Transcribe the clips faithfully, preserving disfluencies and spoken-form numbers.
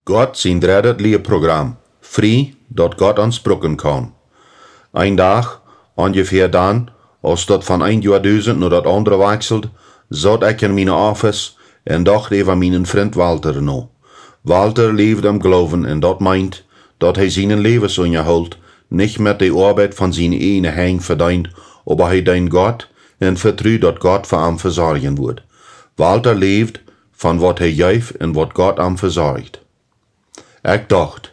Gott sien dreddet Lieprogram: Frie, daut Gott ons brucken kaun. Een Dach, onjefäa dan, aus daut von een Joa dusent no daut aundre wakjseld, saut ekj en miene Office un docht äwa mienen Frint Walter no. Walter läwd em Gloowen, un daut meent, daut hee sienen Läwensunjahoolt nich met de Oabeit von siene ieejne Henj vedeend, oba hee deend Gott un vetrud, daut Gott fa am vesorjen wudd. Walter läwd von waut hee jeef un waut Gott am vesorjd. Ekj docht: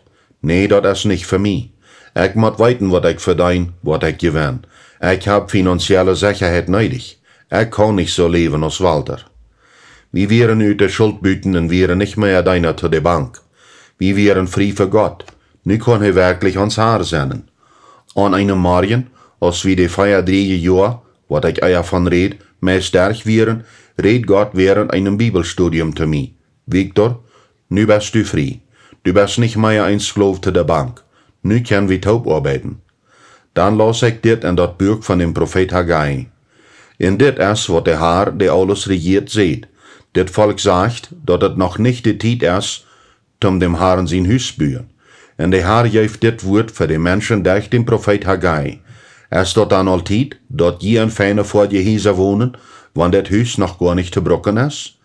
Nä, daut es nich fa mie. Ekj mott weeten, waut ekj vedeen, waut ekj jewenn. Ekj hab finanzielle Sechaheit needich. Ekj kaun nich soo läwen aus Walter. Wie wieren ut de Schult buten un wieren nich mea Deena to de Bank. Wie wieren frie fa Gott. Nu kunn hee werkjlich ons Har sennen. Aun eenem Morjen, aus wie de vea drieeje Joa, waut ekj ea von räd, meist derch wieren, räd Gott wäarent eenem Bibelstudium to mie: Victor, nu best du frie. Du best nich mea een Sklow to de Bank. Nu kjenn wie toop oabeiden. Dan laus ekj dit en daut Buak von däm Profeet Haggai. Un dit es waut de Har, dee aules rejieet, sajcht: Dit Volkj sajcht, daut et noch nich de Tiet es, toom däm Harn sien Hus buen. Un de Har jeef dit Wuat fa de Menschen derch däm Profeet Haggai: Es daut dan aul Tiet, daut jie en feine foadje Hiesa wonen, wan dit Hus noch goa nich to brucken es?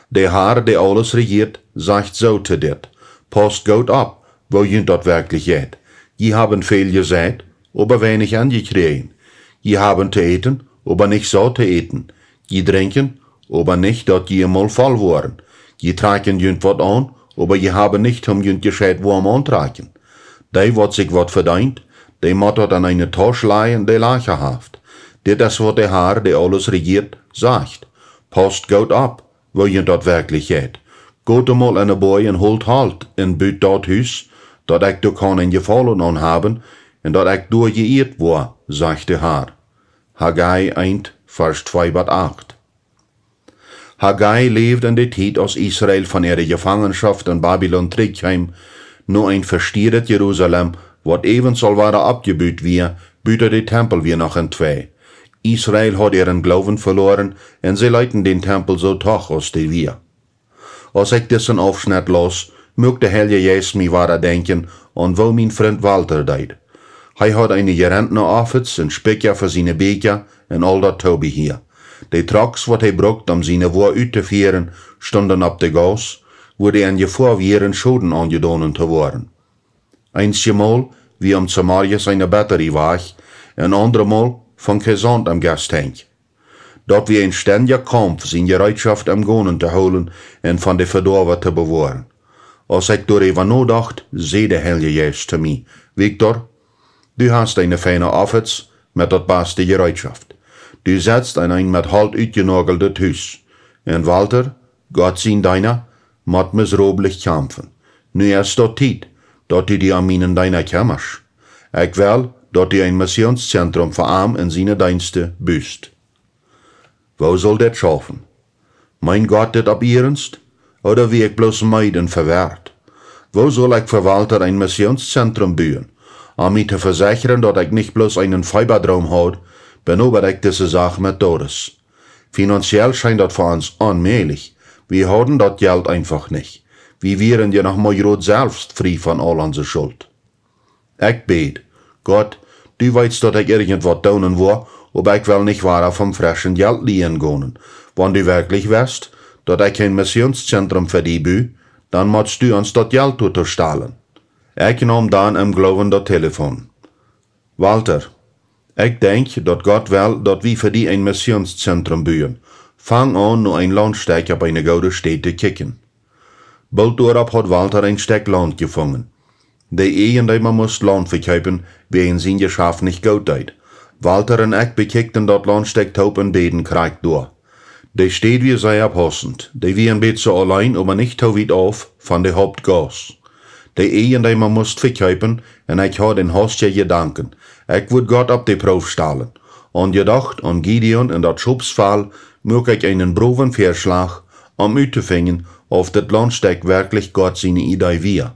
De Har, dee aules rejieet, sajcht soo to dit: Paust goot opp, woo junt daut werkjlich jeit. Jie haben väl jeseit, oba weinich enjekjräajen. Jie haben to äten, oba nich saut to äten. Jie drinkjen, oba nich daut jie emol voll woaren. Jie trakjen junt waut aun, oba jie haben nich toom junt jescheit woam auntrakjen. Dee, waut sikj waut vedeent, dee mott daut en eene Tausch lajen, dee lajcha haft. Dit es waut de Har, dee aules rejieet, sajcht: Paust goot opp, woo junt daut werkjlich jeit. Got emol en de Boaj un holt Holt un but daut Hus, daut ekj doa kaun een Jefaulen aun haben, un daut ekj doa jeieet woa, sajcht de Har. Haggai eent, Varsch twee bat acht. Haggai läwd en de Tiet, aus Israel von äare Jefangenschoft en Babilon trigj kjeem, no een vestieedet Jerusalem, waut äwent aul wada oppjebut wia, buta de Tempel wia noch entwei. Israel haud äaren Gloowen veloaren, un see leeten dän Tempel soo toch aus dee wia. Aus ekj disen Aufschnett laus, muak de Heilje Jeist mie wada denkjen aun woo mien Frint Walter deed. Hee haud eene jerentne Office un Spikja fa siene Bieekja un aul daut Toobehia. De Trucks, waut hee brukt, om siene Woa uttofieren, stunden opp de Gauss, wua dee en Jefoa wieren, Schoden aunjedonen to woaren. Eenjemol wia am zemorjes eene Batterie wajch, un aundremol funk hee Saunt em Gastankj. Daut wia een stendja Kaumf, siene Jereetschoft em Gonen to hoolen un von de Vedoawa to bewoaren. Aus ekj doaräwa nodocht, säd de Heilje Jeist to mie: Victor, du hast eene feine Office met daut baste Jereetschoft. Du setst en een met Holt utjenoajeldet Hus. Un Walter, Gott sien Deena, mott miserablich kjamfen. Nu es daut Tiet, daut du die om mienen Deena kjemmascht. Ekj well, daut du een Missionszentrum fa am en siene Deenste bust. Woo saul dit schaufen? Meent Gott dit opp iernst? Ooda wia ekj bloos meed un vewert? Woo saul ekj fa Walter een Missionszentrum buen? Om mie to vesechren, daut ekj nich bloos eenen Feebadroom haud, benoabad ekj dise Sach met Doris. Finanziell scheen daut fa ons onmäajlich. Wie hauden daut Jelt eenfach nich. Wie wieren je noch mau jrod selfst frie von aul onse Schult. Ekj bäd: Gott, du weetst, daut ekj irjentwaut doonen woa, oba ekj well nich wada vom freschen Jelt lieen gonen. Wan du werkjlich west, daut ekj een Missionszentrum fa die bu, dan motst du ons daut Jelt doatoo stalen. Ekj naum dan em Gloowen daut Telefon. Walter, ekj denkj, daut Gott well, daut wie fa die een Missionszentrum buen. Fang aun, no een Launtstekj opp eene goode Städ to kjikjen. Boolt doaropp haud Walter een Stekj Launt jefungen. De Eajendeema must Launt vekjeepen, wäajen sien Jeschaft nich goot deed. Walter un ekj bekjikjten daut Launtstekj toop un bäden krakjt doa. De Städ wia sea paussent. Dee wia een bät auleen, oba nich too wiet auf von de Hauptgauss. De Eajendeema must vekjeepen, un ekj haud een haustja Jedanken. Ekj wudd Gott opp de Proow stalen. Aunjedocht aun Gideon un daut Schopsfell, muak ekj eenen browen Väaschlach, om uttofinjen, auf dit Launtstekj werkjlich Gott siene Idee wia.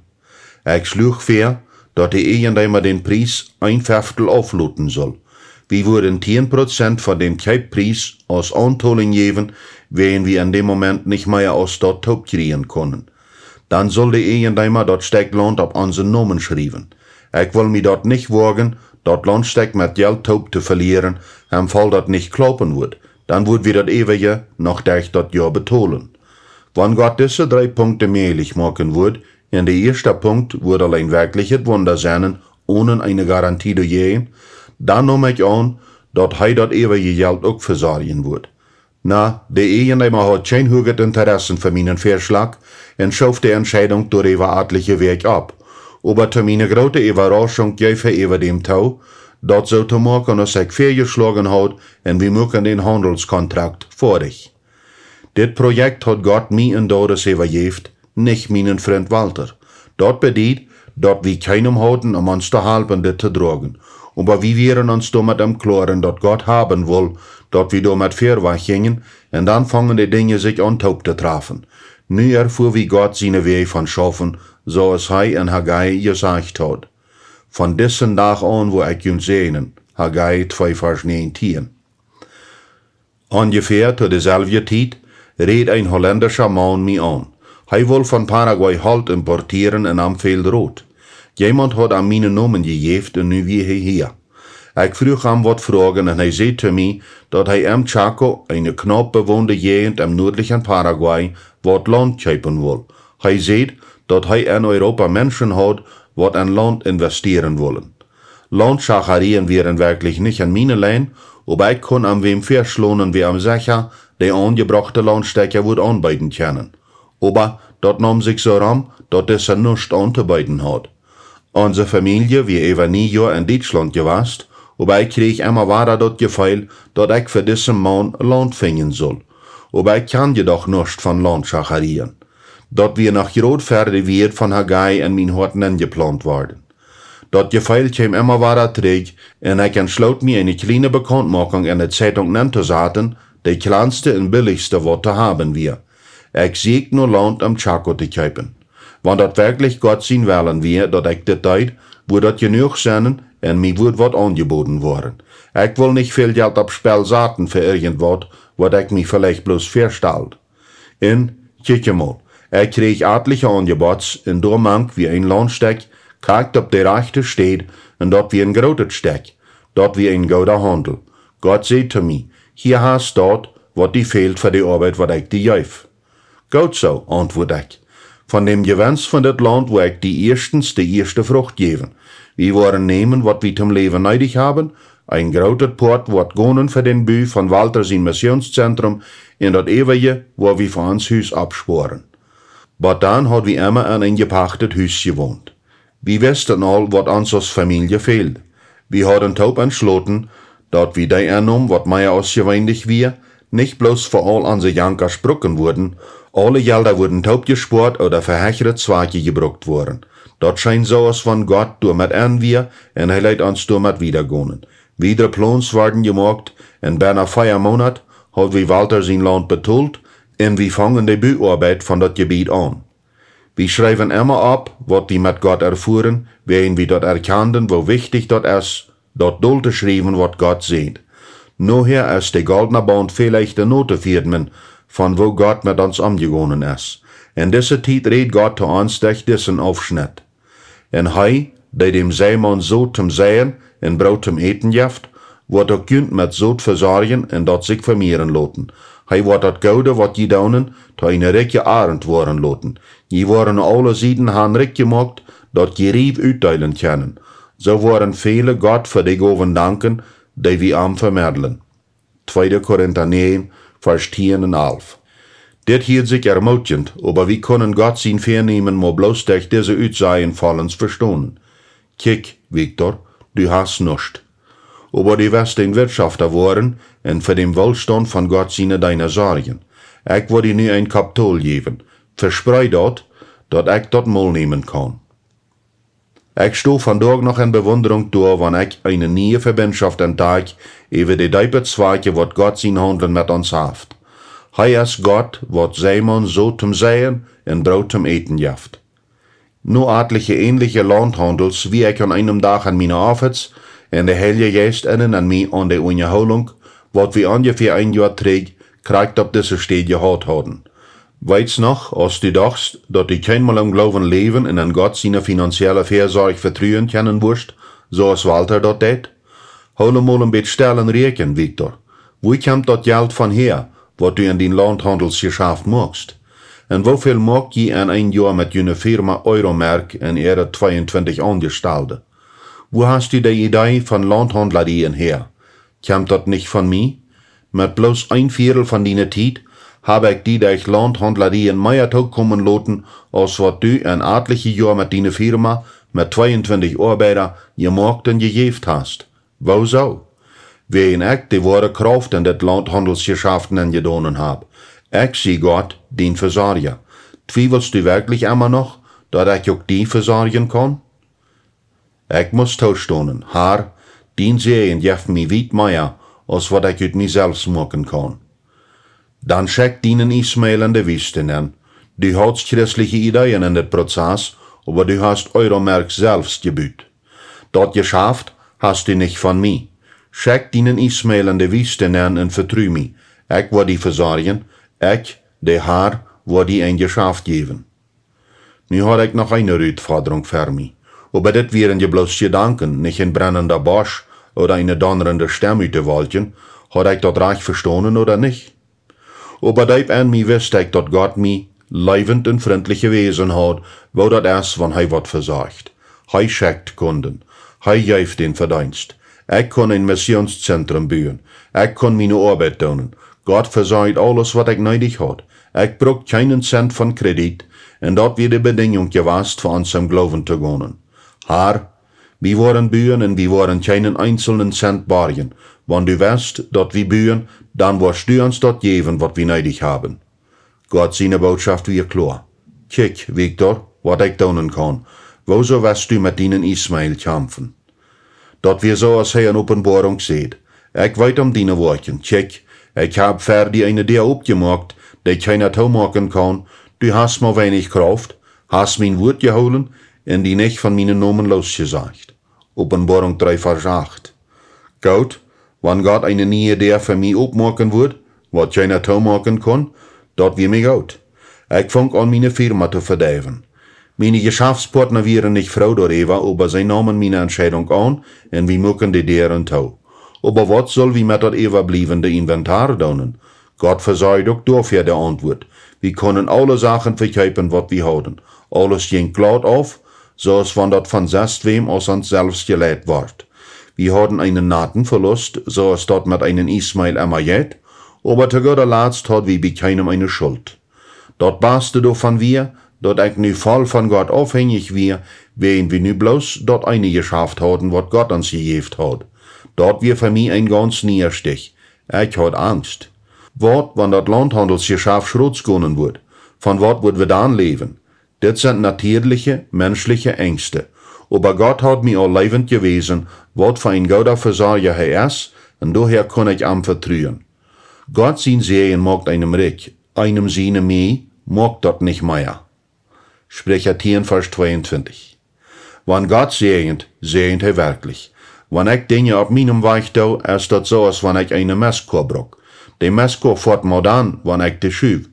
Ekj schluach väa, daut de Eajendeema dän Pries een Feftel aufloten sull. Wie wudden tieen Prozent von dän Kjeeppries aus Auntolinj jäwen, wäajen wie en däm Moment nich mea aus daut toop kjrieen kunnen. dan sull de Eejendeema daut Stekj Launt opp onsen Nomen schriewen. Ekj wull mie daut nich woagen, daut Launtstekj met Jelt toop to velieren, em Faul daut nich klaupen wudd. Dan wudd wie daut äwaje noch derch daut Joa betolen. Wan Gott dise dree Punkten mäajlich moaken wudd, un de ieeschte Punkt wudd auleen werkjlich een Wunda sennen, onen eene Garantie doajäajen, dan neem ekj aun, daut hee daut äwaje Jelt uk vesorjen wudd. Na, de Eejendeema haud kjeen huaget Interesse fa mienen Väaschlach un schoof de Entscheidunk doaräwa atliche Wäakj opp. Oba to miene groote Äwarauschunk jeef hee äwadäm too, daut soo to moaken aus ekj väajeschloagen haud, un wie muaken dän Haundelskontrakt foadich. Dit Projekt haud Gott mie un Doris äwajäft, nich mienen Frint Walter. Daut bediet, daut wie kjeenem hauden om ons to halpen dit to droagen. Oba wie wieren ons doamet em Kloaren, daut Gott haben wull, daut wie doamet väawajch jinjen, un dan fungen de Dinja sikj aun toop to trafen. Nu erfua wie Gott siene Wäaj von schaufen, soo aus hee en Haggai jesajcht haud: Von disen Dach aun woa ekj junt säajnen. Haggai twee Varsch näajentieen. Onjefäa to deselwje Tiet räd een hollendischa Maun mie aun. Hee wull von Paraguay Holt importieren un am fäld Rot. Jemaunt haud am mienen Nomen jejäft un nu wia hee hia. Ekj fruach am waut Froagen un hee säd to mie, daut hee em Chaco, eene knaup bewoonde Jäajent em nuadlichen Paraguay, waut Launt kjeepen wull. Hee säd, daut hee en Europa Menschen haud, waut en Launt investieren wullen. Launtschacherien wieren werkjlich nich en miene Lien, oba ekj kunn am wäm väaschlonen, wäa am secha de aunjebrochte Launtstekja wudd aunbeeden kjennen. Oba daut neem sikj soo rom, daut dise nuscht auntobeeden haud. Onse Famielje wia äwa Niejoa en Dietschlaunt jewast, oba ekj kjrieech emma wada daut Jefeel, daut ekj fa disen Maun Launt finjen sull. Oba ekj kjand je doch nuscht von Launtschacherien. Daut wia noch jrod ver de Wieed von Haggai en mien Hoat nenjeplaunt worden. Daut Jefeel kjeem emma wada trigj, un ekj entschloot mie, eene kjliene Bekauntmoakunk en de Zeitunk nentosaten, de kjlanste un billichste waut to haben wia. Ekj sieekj no Launt om Chaco to kjeepen. Wan daut werkjlich Gott sien Wellen wia, daut ekj dit deed, wudd daut jenuach sennen un mie wudd waut aunjeboden woaren. Ekj wull nich väl Jelt opp Spell saten fa irjent waut, waut ekj mie veleicht bloos väastald. Un, kjikj emol, ekj kjrieech atliche Aunjebots un doamank wia een Launtstekj, krakjt opp de rajchte Städ, un daut wia een grootet Stekj. Daut wia een gooda Haundel. Gott säd to mie: Hia hast daut, waut die fält fa de Oabeit, waut ekj die jeef. Goot soo, auntwuad ekj. Von däm Jewenst von dit Launt woa ekj die ieeschtens de ieeschte Frucht jäwen. Wie woaren nämen, waut wie toom Läwen needich haben, een grootet Poat woat gonen fa dän Bu von Walter sien Missionszentrum, un daut äwaje woa wie fa ons Hus oppspoaren. Bot dan haud wie emma en een jepachtet Hus jewont. Wie wisten aul, waut ons aus Famielje fäld. Wie hauden toop entschloten, daut wie dee ennomen, waut mea aus jeweenlich wia, nich bloos fa aul onse Jankasch brucken wudden. Aule Jelda wudden toop jespoat ooda fa hechre Zwakje jebrukt woaren. Daut scheen soo, aus wan Gott doamet en wia, un hee leet ons doamet wieda gonen. Wiedre Plons worden jemoakt, un benne vea Moonat haud wie Walter sien Launt betolt, un wie fungen de Buoabeit von daut Jebied aun. Wie schreewen emma opp, waut wie met Gott erfuaren, wäajen wie daut erkjanden, woo wichtich daut es, daut dol to schriewen, waut Gott säd. Nohäa es de goldna Baunt väl leichta no to fiedmen, von woo Gott met ons omjegonen es. En dise Tiet räd Gott to ons derch disen Aufschnett: Un hee, dee däm Seimaun Sot toom Seien un Broot toom Äten jeft, woat uk junt met Sot vesorjen un daut sikj vemieren loten. Hee woat daut Goode, waut jie doonen, to eene rikje Arnt woaren loten. Jie woaren aule Sieden han rikj jemoakt, daut jie rief utdeelen kjennen. Soo woaren väle Gott fa de Gowen danken, dee wie am vemedlen. Tweede Korinta näajen, Varsch tieen un alf. Dit hieed sikj ermootjent, oba wie kunnen Gott sien Väanämen mau bloos derch dise Utsajen vollens vestonen. Kjikj, Viktor, du hast nuscht. Oba du woascht een Wirtschofta woaren un fa dän Woolstaunt von Gott siene Deena sorjen. Ekj woa die nu een Kapitol jäwen. Vespree daut, daut ekj daut mol nämen kaun. Ekj sto vondoag noch en Bewundrunk doa, wan ekj eene niee Vebindschoft entdakj äwa de deepe Zwakje, waut Gott sien Haundlen met ons haft. Hee es Gott, waut Seimaun Sot toom Seien un Broot toom Äten jeft. No atliche änliche Launthaundels wia ekj aun eenem Dach en miene Office, un de Heilje Jeist erinnad mie aun de Unjahoolunk, waut wie onjefäa een Joa trigj krakjt opp dise Städ jehaut hauden. Weetst noch, aus du dochst, daut du kjeenmol em Gloowen läwen un en Gott siene finanzielle Väasorj vetruen kjennen wurscht, soo aus Walter daut deed? Hool mol een bät stell un räakjen, Viktor. Wua kjemt daut Jelt von häa, waut du en dien Launthaundelsjeschaft moakst? Un woo väl moak jie en een Joa met june Firma Euromerk un äare tweeuntwintich Aunjestalde? Wua hast du de Idee von Launthaundladie häa? Kjemt daut nich von mie? Met bloos een Viedel von diene Tiet hab ekj die derch Launthaundladie mea tookomen loten, aus waut du en atelje Joa met diene Firma met tweeuntwintich Oabeida jemoakt un jejäft hast. Woosoo? Wäajen ekj de woare Krauft en dit Launthaundelsjeschaft nenjedonen hab. Ekj sie Gott, dien Vesorja. Twiewelst du werkjlich emma noch, daut ekj uk die vesorjen kaun? Ekj must toostonen: Har, dien Säajen jeft mie wiet mea, aus waut ekj ut mie selfst moaken kaun. Dan schekj dienen Ismael en de Wiest nenn. Du haudst christelje Ideeen en dit Prozess, oba du hast Euromerk selfst jebut. Daut Jeschaft hast du nich von mie. Schekj dienen Ismael en de Wiest nenn un vetru mie. Ekj woa die vesorjen. Ekj, de Har, woa die een Jeschaft jäwen. Nu haud ekj noch eene Rutfodrunk fa mie. Oba dit wieren je bloos Jedanken, nich een brennenda Bosch ooda eene donnrende Stemm ut de Wolkjen. Haud ekj daut rajcht vestonen ooda nich? Oba deep en mie wist ekj, daut Gott mie leewent un frintlich jewäsen haud, woo daut es, wan hee waut vesorcht. Hee schekjt Kunden. Hee jeef dän Vedeenst. Ekj kunn een Missionszentrum buen. Ekj kunn miene Oabeit doonen. Gott vesorjd aules, waut ekj needich haud. Ekj bruck kjeenen Cent von Kredit, un daut wia de Bedinjunk jewast, fa ons em Gloowen to gonen. Har, wie woaren buen un wie woaren kjeenen eenselnen Cent borjen. Wan du west, daut wie buen, dan woascht du ons daut jäwen, waut wie needich haben. Gott siene Bootschoft wia kloa. Kjikj, Viktor, waut ekj doonen kaun. Woosoo west du met dienen Ismael kjamfen? Daut wia soo, aus hee en Openboarunk säd: Ekj weet om diene Woakjen. Kjikj, ekj hab fa die eene Däa opjemoakt, dee kjeena toomoaken kaun. Du hast mau weinich Krauft, hast mien Wuat jehoolen un die nich von mienen Nomen loosjesajcht. Openboarunk dree, Varsch acht. Goot, wan Gott eene niee Däa fa mie opmoaken wudd, waut kjeena toomoaken kunn, daut wia mie goot. Ekj funk aun, miene Firma to vedeiwen. Miene Jeschaftspoatna wieren nich froo doaräwa, oba see neemen miene Entscheidunk aun un wie muaken de Däaren too. Oba waut sull wie met daut äwabliewende Inventar doonen? Gott vesorjd uk doafäa de Auntwuat. Wie kunnen aule Sachen vekjeepen, waut wie hauden. Aules jinkj glaut auf, soo aus wan daut von sestwäm aus ons selfst jeleit wort. Wie hauden eenen naten Velust, soo aus daut met eenen Ismael emma jeit, oba to gooda Latst haud wie bie kjeenem eene Schult. Daut baste doavon wia, daut ekj nu voll von Gott aufhenjich wia, wäajen wie nu bloos daut eene Jeschaft hauden, waut Gott ons jejäft haud. Daut wia fa mie een gaunz niea Stich. Ekj haud Angst. Waut, wan daut Launthaundelsjeschaft schrots gonen wudd? Von waut wudd wie dan läwen? Dit sent natierliche, menschliche Enjste. Oba Gott haud mie aul leewent jewäsen, waut fa een gooda Vesorja hee es, un doahäa kunn ekj am vetruen. Gott sien Säajen moakt eenem rikj, eenem siene Mie moakt daut nich mea. Spricha tieen, Varsch tweeuntwintich. Wan Gott säajent, säajent hee werkjlich. Wan ekj Dinja opp mienem Wajch doo, es daut soo, aus wan ekj eene Mestkoa bruck. De Mestkoa foat mau dan, wan ekj dee schuw.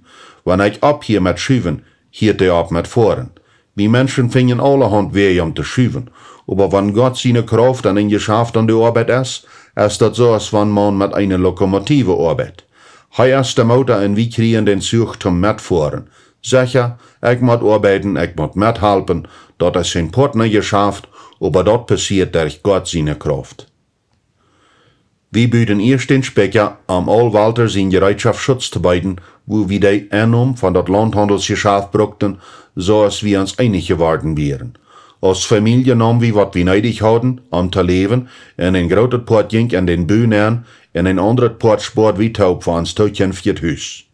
Wan ekj opphia met schuwen, hieet dee opp met foaren. Wie Menschen finjen aulahaunt Wäaj om to schuwen, oba wan Gott siene Krauft en een Jeschaft aun de Oabeit es, es daut soo, aus wan maun met eene Lokomotive oabeit. Hee es de Moota un wie kjrieen dän Zuch toom metfoaren. Secha, ekj mott oabeiden, ekj mott methalpen, daut es een Poatnajeschaft, oba daut passieet derch Gott siene Krauft. Wie buden ieescht dän Spikja, om aul Walter sien Jereetschoft Schutz to beeden, wua wie dee Ennom von daut Launthaundelsjeschaft bruckten, soo aus wie ons eenich jeworden wieren. Aus Famielje neem wie, waut wie needich hauden, om to läwen, un een grootet Poat jinkj en dän Bu nenn, un een aundret Poat spoad wie toop fa ons tookjinftjet Hus.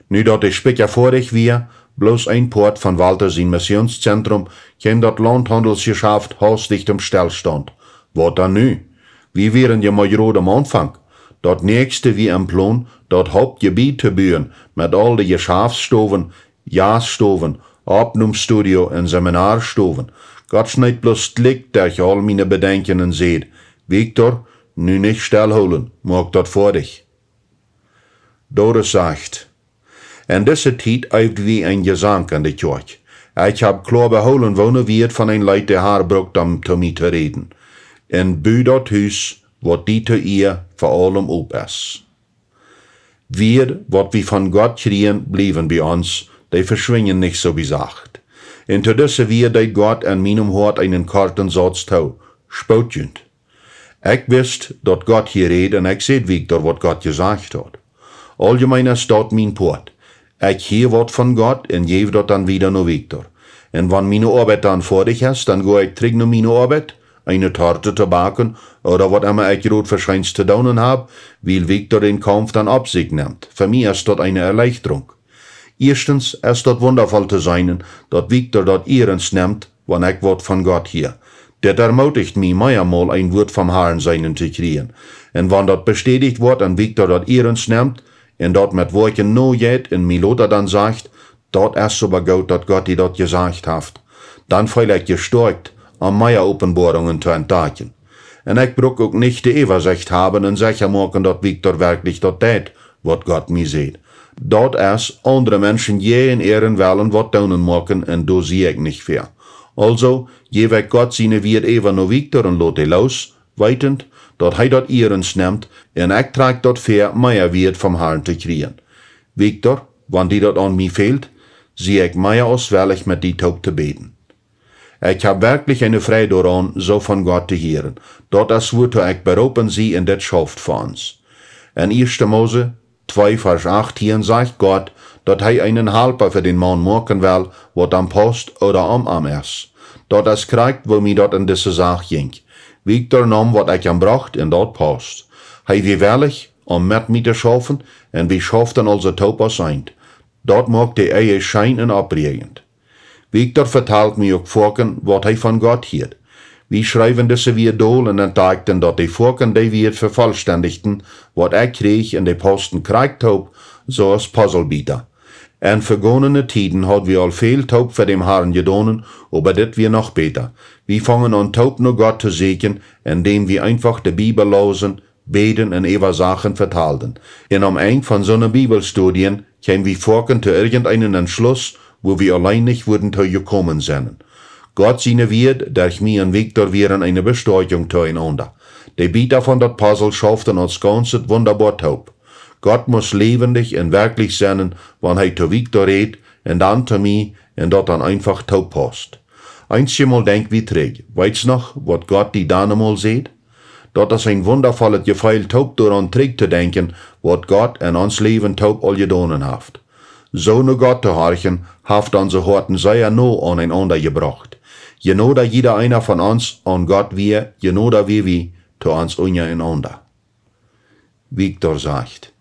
Nu daut de Spikja foadich wia, bloos een Poat von Walter sien Missionszentrum, kjeem daut Launthaundelsjeschaft haustich toom Stellstaunt. Waut dan nu? Wie wieren je mau jrod aum Aunfank. Daut näakjste wia em Plon, daut Hauptjebied to buen, met aul de Jeschaftsstowen, Jaststowen, Oppnomstudio un Seminarstowen. Gott schneet bloos jlikj derch aul miene Bedenkjen un säd: Viktor, nu nich stellhoolen, moak daut foadich. Doris sajcht: En dise Tiet eewd wie een Jesank en de Kjoakj. Ekj hab kloa behoolen, woone Wieed von een Leet de Har brukt om to mie to räden: Un bu daut Hus, waut die to Iea fa aulem op es. Wieed, waut wie von Gott kjrieen, bliewen bie ons, dee veschwinjen nich soo bie Sacht. Un to dise Wieed deed Gott en mienem Hoat eenen korten Sauz too: Spoot junt. Ekj wist, daut Gott hia räd, un ekj säd Victor, waut Gott jesajcht haud. Auljemeen es daut mien Poat. Ekj hia waut von Gott un jäw daut dan wieda no Victor. Un wan miene Oabeit dan foadich es, dan go ekj trigj no miene Oabeit, eene Torte to baken, ooda waut emma ekj jrod fa Scheens to doonen hab, wiel Victor dän Kaumf dan opp sikj nemt. Fa mie es daut eene Erleichterunk. Ieeschtens es daut wundavoll to seenen, daut Victor daut ierenst nemt, wan ekj waut von Gott hia. Dit ermootijcht mie, meamol een Wuat vom Harn seenen to kjrieen. Un wan daut bestädicht woat un Victor daut ierenst nemt, un daut met Woakjen nojeit un mie lota dan sajcht: Daut es oba goot, daut Gott die daut jesajcht haft, dan feel ekj jestoakjt, om mea Openboarungen to entdakjen. Un ekj bruck uk nich de Äwasecht haben un secha moaken, daut Victor werkjlich daut deit, waut Gott mie säd. Daut es, aundre Menschen jäajen äaren Wellen waut doonen moaken, un doa sie ekj nich fäa. Aulsoo jäw ekj Gott siene Wieed äwa no Victor un lot dee loos, weetend, daut hee daut ierenst nemt, un ekj trakj daut fäa, mea Wieed vom Harn to kjrieen. Victor, wan die daut aun mie fält, sie ekj mea aus wellich, met die toop to bäden. Ekj hab werkjlich eene Freid doaraun, soo von Gott to hieren. Daut es, wuatoo ekj beroopen sie, un dit schauft fa ons. En ieeschte Mose twee Varsch achtieen sajcht Gott, daut hee eenen Halpa fa dän Maun moaken well, waut am paust ooda om am es. Daut es krakjt, woo mie daut en dise Sach jinkj. Victor neem, waut ekj am brocht, un daut paust. Hee wia wellich, om met mie to schaufen, un wie schauften aulsoo toop aus eent. Daut moakt de Ehe scheen un oppbieejent. Victor vetald mie uk foaken, waut hee von Gott hieed. Wie schreewen dise Wieed dol un entdakjten, daut dee foaken dee Wieed vevollständichten, waut ekj kjrieech, un dee pausten krakjt toop, soo aus Puzzlebieta. En vegonene Tieden haud wie aul väl toop fa däm Harn jedonen, oba dit wia noch bäta. Wie fungen aun, toop no Gott to sieekjen, endäm wie eenfach de Bibel lausen, bäden un äwa Sachen vetalden. Un aum Enj von soone Bibelstudien kjeemen wie foaken to irjenteenen Entschluss, wua wie auleen nich wudden to jekomen sennen. Gott siene Wieed derch mie un Victor wieren eene Bestoakjunk to eenaunda. De Bieta von daut Puzzle schauften aus Gaunzet wundaboa toop. Gott must läwendich un werkjlich sennen, wan hee to Victor räd un dan to mie, un daut dan eenfach toop paust. Eenjemol denkj wie trigj: Weetst noch, waut Gott die dan emol säd? Daut es een wundavollet Jefeel, toop doaraun trigj to denkjen, waut Gott en ons Läwen toop aul jedonen haft. Soo no Gott to horchen, haft onse Hoaten sea no aun eenaunda jebrocht. Je noda jieda eena von ons aun Gott wia, je noda wia wie to ons unjarenaunda. Victor sajcht: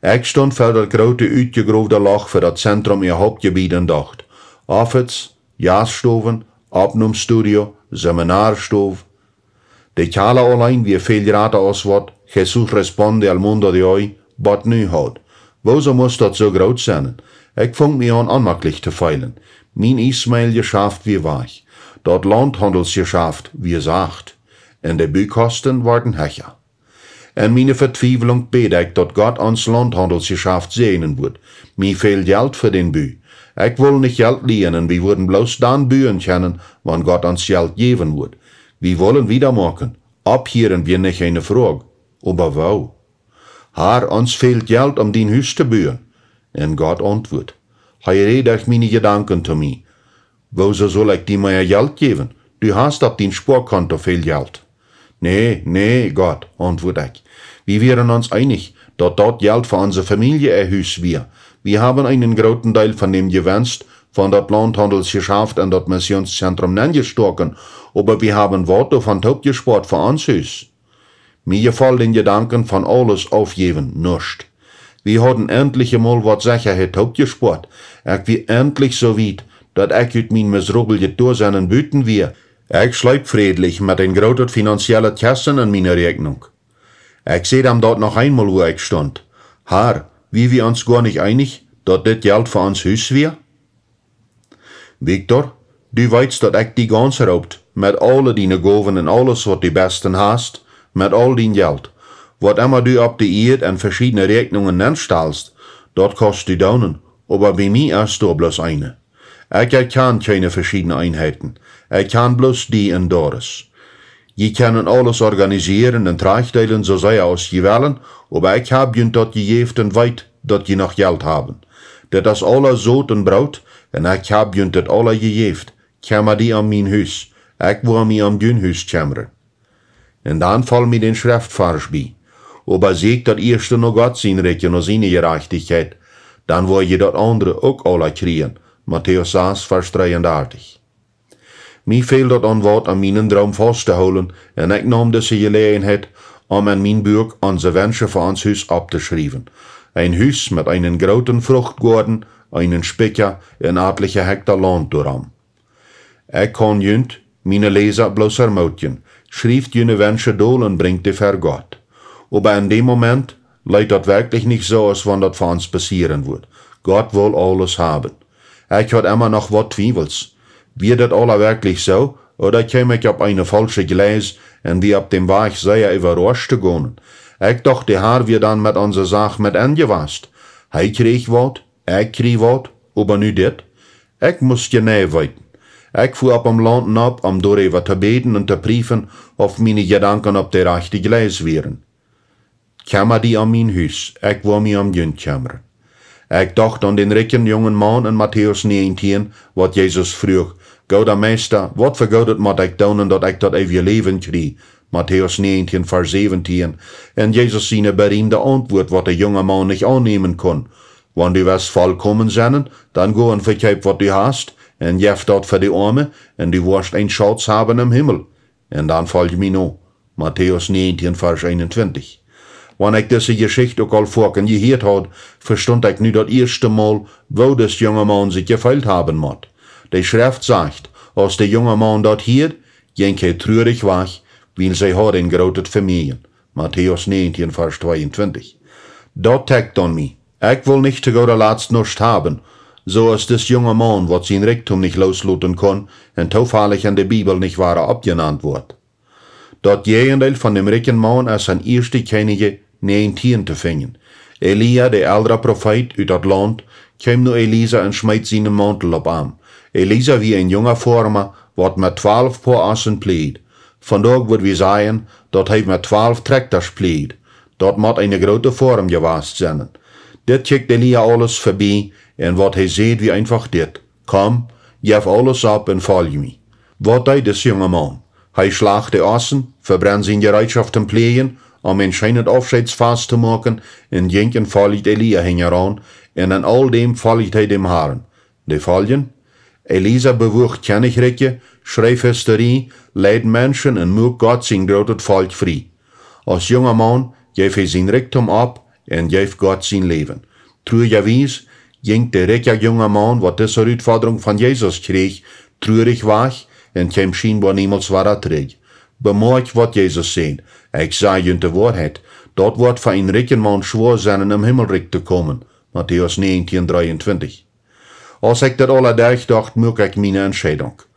Ekj stunt ver daut groote utjegrowde Loch fa daut Zentrum äa Hauptjebied un docht: Office, Jaststowen, Oppnomstudio, Seminarstow. De Kjalla auleen wia väl jrata aus waut Jesús Responde al Mundo de Hoy bot nu haud. Wuarom must daut soo groot sennen? Ekj funk mie aun onjemakjlich to feelen. Mien Ismael-Jeschaft wia wajch. Daut Launthaundelsjeschaft wia sacht. Un de Bukosten worden hecha. En miene Vetwiewlunk bäd ekj, daut Gott ons Launthaundelsjeschaft säajnen wudd. Mie fäld Jelt fa dän Bu. Ekj wull nich Jelt lienen, wie wudden bloos dan buen kjennen, wan Gott ons Jelt jäwen wudd. Wie wullen wieda moaken. Opphieren wia nich eene Froag. Oba woo? Har, ons fält Jelt, om dien Hus to buen. Un Gott auntwuat. Hee räd derch miene Jedanken to mie: Wuarom sull ekj die mea Jelt jäwen? Du hast opp dien Spoakonto väl Jelt. Nä, nä, Gott, auntwuat ekj. Wie wieren ons eenich, daut daut Jelt fa onse Famielje äa Hus wia. Wie haben eenen grooten Deel von däm Jewenst von daut Launthaundelsjeschaft en daut Missionszentrum nenjestoaken, oba wie haben waut doavon toopjespoat fa ons Hus. Mie jefoll dän Jedanken von aules aufjäwen nuscht. Wie hauden entlich emol waut Sechaheit toopjespoat. Ekj wia entlich soo wiet, daut ekj ut mien miserablet Doasennen buten wia. Ekj schleep frädlich met een grootet finanziellet Kjessen en miene Räakjnunk. Ekj säd am daut noch eemol, wua ekj stunt: Har, wia wie ons goa nich eenich, daut dit Jelt fa ons Hus wia? Victor, du weetst, daut ekj die gaunz roopt, met aule diene Gowen un aules, waut du besten hast, met aul dien Jelt. Waut emma du opp de Ieed en veschiedne Räakjnungen nenstalst, daut kaust du doonen, Oba bie mie es doa bloos eene. Ekj erkjan kjeene veschiedne Eenheiten. Ekj kjan bloos die un Doris. Jie kjennen aules organisieren un trajchtdeelen soo sea aus jie wellen, oba ekj hab junt daut jejäft un weet, daut jie noch Jelt haben. Dit es aula Sot un Broot, un ekj hab junt dit aula jejäft. Kjemma die om mien Hus, ekj woa mie om jun Hus kjemren. Un dan foll mie dän Schreftvarsch bie: Oba sieekjt daut ieeschte no Gott sien Rikj un no siene Jerajchtichkjeit, dan woa jie daut aundre uk aula kjrieen. Matäus sas, Varsch dreeundartich. Mie fäld daut aun waut, om mienen Droom faust to hoolen, un ekj naum dise Jeläajenheit, om en mien Buak Onse Wensche fa ons Hus opptoschriewen. Een Hus met eenen grooten Fruchtgoaden, eenen Spikja un atliche Hekta Launt doarom. Ekj kaun junt, miene Läsa, bloos ermootjen: Schrieft june Wensche dol un brinjt dee ver Gott. Oba en däm Moment leet daut werkjlich nich soo, aus wan daut fa ons passieren wudd. Gott wull aules haben. Ekj haud emma noch waut Twiewels. Wia daut aula werkjlich soo, ooda kjeem ekj opp eene faulsche Jleis un wia opp däm Wajch sea äwarauscht to gonen? Ekj docht, de Har wia dan met onse Sach met enjewast. Hee kjrieech waut, ekj kjrieech waut, oba nu dit? Ekj must jeneiw weeten. Ekj fua opp em Launt nopp, om doaräwa to bäden un to priefen, auf miene Jedanken opp de rajchte Jleis wieren. Kjemma die om mien Hus, ekj woa mie om junt kjemren. Ekj docht aun dän rikjen jungen Maun en Matäus näajentieen, waut Jesus fruach: Gooda Meista, waut fa Goodet mott ekj doonen, daut ekj daut eewje Läwen kjrie? Matäus näajentieen, Varsch säwentieen. Un Jesus siene beriemde Auntwuat, waut de junge Maun nich aunnämen kunn: Wan du west volkomen sennen, dan go un vekjeep waut du hast, un jeff daut fa de Oame, un du woascht een Schauz haben em Himmel. Un dan folj mie no. Matäus näajentieen, Varsch eenuntwintich. Wan ekj dise Jeschicht uk aul foaken jehieet haud, vestunt ekj nu daut ieeschte Mol, woo dis junge Maun sikj jefeelt haben mott. De Schreft sajcht, aus de junge Maun daut hieed, jinkj hee truarich wajch, wiels hee haud een grootet Vemäajen. Matäus näajentieen, Varsch tweeuntwintich. Daut trekjt aun mie. Ekj wull nich to gooda Latst nuscht haben, soo aus dis junge Maun, waut sien Rikjdom nich loosloten kunn un toofalich en de Bibel nich wada oppjenant woat. Daut Jäajendeel von däm rikjen Maun es en ieeschte Kjennichs näajentieen to finjen. Elia, de eldra Profeet ut daut Launt, kjeem no Elisa un schmeet sienen Mauntel opp am. Elisa wia een junga Foarma, waut met twalf Poa Ossen pliejd. Vondoag wudd wie sajen, daut hee met twalf Trakjtasch pliejd. Daut mott eene groote Foarm jewast sennen. Dit kjikjt Elia aules verbie, un waut hee säd, wia eenfach dit: Komm, jeff aules opp un folj mie. Waut deed dis junge Maun? Hee schlacht de Ossen, vebrennd sien Jereetschoft toom Pliejen, om een scheenet Aufscheetsfast to moaken, un jinkj un foljt Elia hinjaraun, un en aul däm foljt hee däm Harn. De Foljen: Elisa bewuach Kjennichrikje, schreef Historie, leid Menschen un muak Gott sien grootet Volkj frie. Aus junga Maun jeef hee sien Rikjdom opp un jeef Gott sien Läwen. Truajawies jinkj de rikja junga Maun, waut dise Rutfodrunk von Jesus kjrieech, truarich wajch un kjeem schienboa niemols wada trigj. Bemoakjt, waut Jesus säd: Ekj saj junt de Woarheit, daut woat fa een rikjen Maun schwoa sennen, em Himmelrikj to komen. Matäus näajentieen, dreeuntwintich. Aus ekj daut aula derchdocht, muak ekj miene Entscheidunk: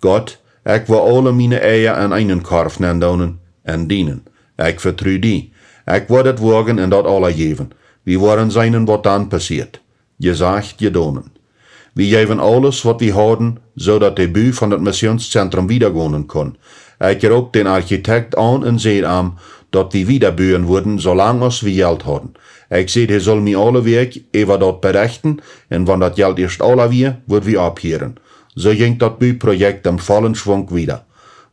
Gott, ekj woa aule miene Eia en eenen Korf nendoonen un dienen. Ekj vetru die. Ekj woa daut woagen un daut aula jäwen. Wie woaren seenen, waut dan passieet. Jesajcht, jedonen. Wie jeewen aules, waut wie hauden, soo daut de Bu von daut Missionszentrum wiedagonen kunn. Ekj roop dän Architekt aun un säd am, daut wie wiedabuen wudden, soo lang aus wie Jelt hauden. Ekj säd, hee sull mie aule Wäakj äwa daut berechten, un wan daut Jelt ieescht aula wia, wudd wie opphieren. Soo jinkj daut Buprojekt em vollen Schwunk wieda.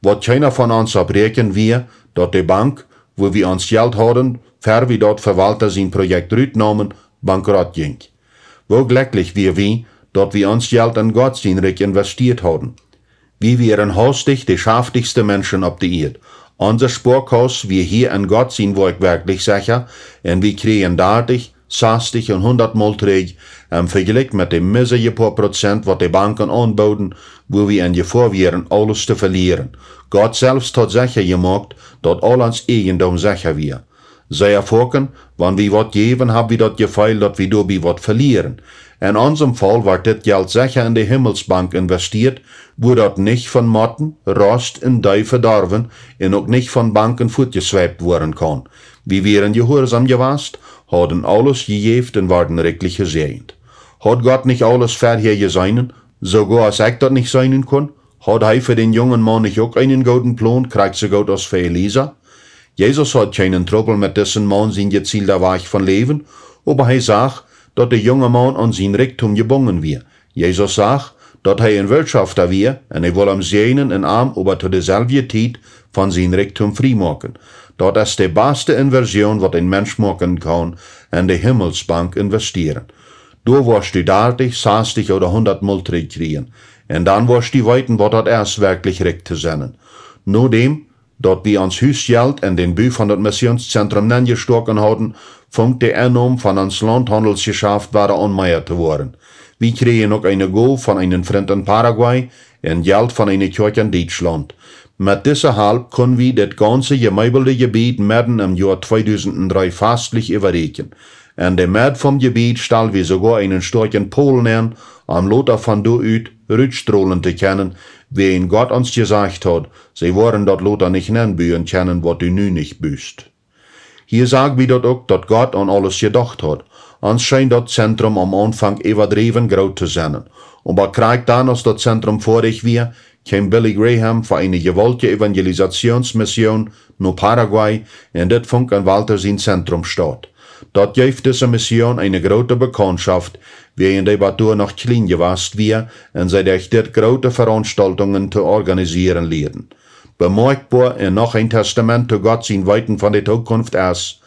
Waut kjeena von ons opp räakjend, wia, daut de Bank, wua wie ons Jelt hauden, ver wie daut Verwalta sien Projekt rutnaumen, bankrott jinkj. Woo jlekjlich wia wie, daut wie ons Jelt en Gott sien Rikj investieet hauden. Wie wieren haustich de schaftichste Menschen opp de Ieed. Onse Spoakauss wia hia en Gott sien Woakj werkjlich secha, un wie kjrieejen dartich, sastich un hundat Mol trigj, em Vejlikj met de miseje poa Prozent, waut de Banken aunbooden, wua wie en Jefoa wieren, aules to velieren. Gott selfst haud secha jemoakt, daut aul ons Ieejendom secha wia. Sea foaken, wan wie waut jäwen, hab wie daut Jefeel, daut wie doabie waut velieren. En onsem Faul wort dit Jelt secha en de Himmelsbank investieet, wua daut nich von Motten, Rost un Dee vedorwen un uk nich von Banken fuatjesweipt woaren kaun. Wie wieren jehuarsom jewast, hauden aules jejäft un worden rikjlich jesäajent. Haud Gott nich aules verhäa jeseenen, soogoa aus ekj daut nich seenen kunn? Haud hee fa dän jungen Maun nich uk eenen gooden Plon, krakjt soo goot aus fa Elisa? Jesus haud kjeenen Trubbel met disen Maun sien jezielda Wajch von Läwen, oba hee sach, daut de junge Maun aun sien Rikjdom jebungen wia. Jesus sach, daut hee een Wirtschofta wia un hee wull am säajnen un am oba to deeselwje Tiet von sien Rikjdom frie moaken. Daut es de baste Inversion, waut een Mensch moaken kaun, en de Himmelsbank investieren. Doa woascht du dartich, sastich ooda hundat mol trigj kjrieen. Un dan woascht du weeten, waut daut es, werkjlich rikj to sennen. Nodäm daut wie ons Husjelt en dän Bu von daut Missionszentrum nenjestoaken hauden, funk de Ennom von ons Launthaundelsjeschaft wada aun mea to woaren. Wie kjrieejen uk eene Gow von eenen Frint en Paraguay un Jelt von eene Kjoakj en Dietschlaunt. Met dise Halp kunn wie dit gaunze jemeebelde Jebied medden em Joa tweedusent dree fastlich äwarieekjen. En de Medd vom Jebied stald wie soogoa eenen stoakjen Pol nenn, om lota von doa ut rutstrolen to kjennen, wäajen Gott ons jesajcht haud, see woaren daut lota nich nenbuen kjennen, waut du nu nich bust. Hia sach wie daut uk, daut Gott aun aules jedocht haud. Ons scheen daut Zentrum aum Aunfank äwadräwen groot to sennen. Oba krakjt dan, aus daut Zentrum foadich wia, kjeem Billy Graham fa eene jewaultje Evangelisationsmission no Paraguay, un dit funk en Walter sien Zentrum staut. Daut jeef dise Mission eene groote Bekauntschauft, wäajen dee bat doa noch kjlien jewast wia un see derch dit groote Veraunstaultungen to organisieren lieeden. Bemoakjboa un noch een Testament to Gott sien Weeten von de Tookunft es,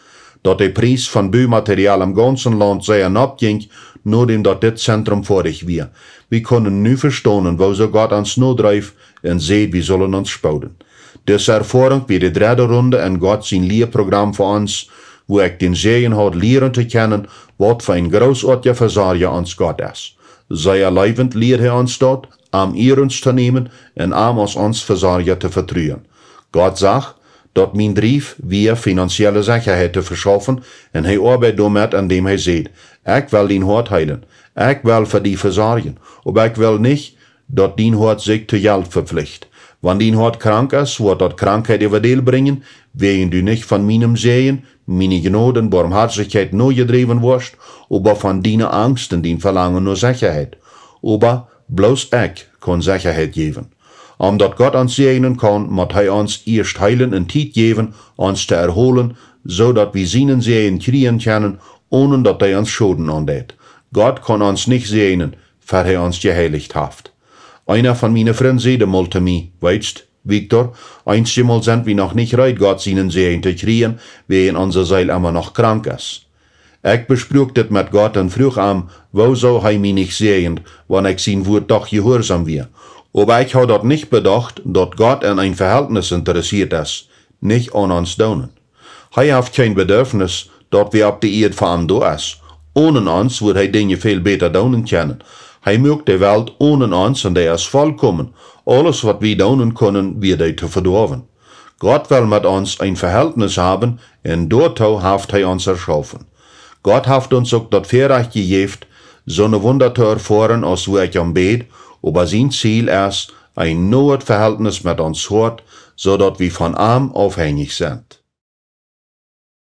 daut de Pries von Bumaterial em gaunzen Launt sea nopp jinkj, nodäm daut dit Zentrum foadich wia. Wie kunnen nu vestonen, woosoo Gott ons nodreef un säd, wie sullen ons spooden. Dise Erfoarunk wia de dredde Runde en Gott sien Lieprogram fa ons, wua ekj dän Säajen haud, lieren to kjennen, waut fa een grootoatja Vesorja ons Gott es. Sea leewent lieed hee ons daut, am iernst to nämen un am aus ons Vesorja to vetruen. Gott sach, daut mien Drief wia, finanzielle Sechaheit to veschaufen, un hee oabeid doamet, endäm hee säd: Ekj well dien Hoat heelen, ekj well fa die vesorjen, oba ekj well nich, daut dien Hoat sikj to Jelt veflicht. Wan dien Hoat krank es, woat daut Krankheit äwa die brinjen, wäajen du nich von mienem Säajen, miene Jnod un Boamhoatichkjeit nojedräwen woascht, oba von diene Angsten, dien Velangen no Sechaheit. Oba bloos ekj kaun Sechaheit jäwen. Om daut Gott ons säajnen kaun, mott hee ons ieescht heelen un Tiet jäwen, ons to erholen, soo daut wie sienen Säajen kjrieen kjennen, onen daut hee ons Schoden aundeit. Gott kaun ons nich säajnen, ver hee ons jeheilicht haft. Eena von miene Frind säd emol to mie: Weetst, Victor, eenjemol sent wie noch nich reed, Gott sienen Säajen to kjrieen, wäajen onse Seel emma noch krank es. Ekj bespruak dit met Gott un fruach am, woosoo hee mie nich säajent, wan ekj sien Wuat doch jehuarsom wia. Oba ekj haud daut nich bedocht, daut Gott en een Veheltnis interessieet es, nich aun ons Doonen. Hee haft kjeen Bedarfnis, daut wie opp de Ieed fa am doa es. Onen ons wudd hee Dinja väl bäta doonen kjennen. Hee muak de Welt onen ons un dee es volkomen. Aules, waut wie doonen kunnen, wia dee to vedoawen. Gott well met ons een Veheltnis haben, un doatoo haft hee ons erschaufen. Gott haft ons uk daut Väarajcht jejäft, soone Wunda to erfoaren, aus wua ekj om bäd, oba sien Ziel es een noet Veheltnis met ons Hoat, soo daut wie von am aufhenjich sent.